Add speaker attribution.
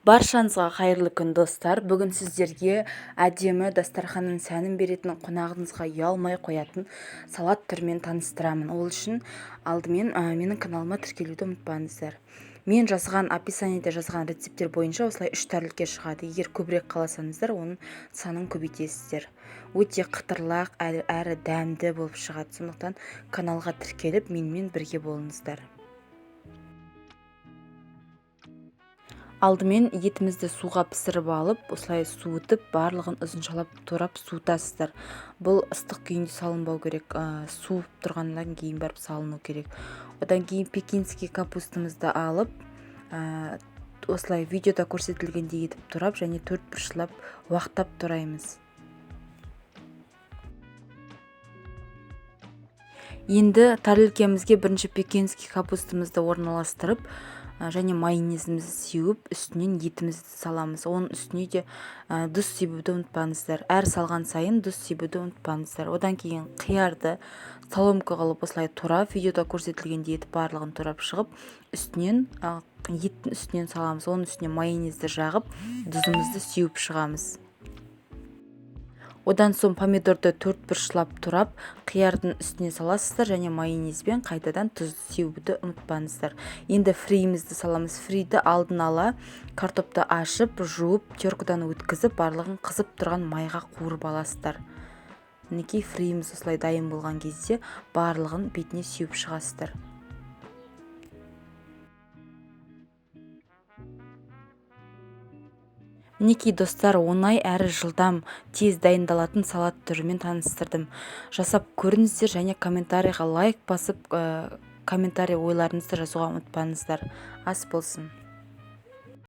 Speaker 1: Баршаңызға қайырлы күн, достар! Бүгін сіздерге әдемі дастарханның сәнін беретін, қонағыңызға ұялмай қоятын салат түрімен таныстырамын. Ол үшін алдымен менің каналыма тіркелуді ұмытпаңыздар. Мен жазған, описаниеде жазған рецепттер бойынша осылай 3 тәрелке шығады. Егер көбірек қаласаңыздар, оның санын көбейтесіздер. Өте қытырлақ әрі дәмді болып шығады. Сондықтан каналға тіркеліп, менімен бірге болыңыздар. Алдымен етімізді суға пісіріп алып, осылай суытып, барлығын ұзыншалап турап суытасыздар. Бұл ыстық күйінде салынбау керек, суып тұрғаннан кейін барып салыну керек. Одан кейін пекинский капустамызды алып, осылай видеода көрсетілгендей етіп турап және төрт бұрышлап уақтап тураймыз. Енді тарелкемізге бірінші пекинский капустамызды орналастырып, және майонезімізді сеуіп, үстінен етімізді саламыз. Оның үстіне де тұз себуді ұмытпаңыздар. Әр салған сайын тұз себуді ұмытпаңыздар. Одан кейін қиярды соломка қылып осылай турап, видеода көрсетілгендей етіп барлығын турап шығып, үстінен, еттің үстінен саламыз. Оның үстіне майонезді жағып, тұзымызды сеуіп шығамыз. Одан соң помидорды төрт бұрышлап турап, қиярдың үстіне саласыздар және майонезбен қайтадан тұзды сеуді ұмытпаңыздар. Енді фриімізді саламыз. Фриді алдын ала картопты ашып, жуып, теркадан өткізіп, барлығын қызып тұрған майға қуырып аласыздар. Мінекей, фриіміз осылай дайын болған кезде барлығын бетіне сеуіп шығасыздар. Мінекей, достар, оңай әрі жылдам, тез дайындалатын салат түрімен таныстырдым. Жасап көріңіздер және комментарийға лайк басып, комментарий ойларыңызды жазуға ұмытпаңыздар. Ас болсын.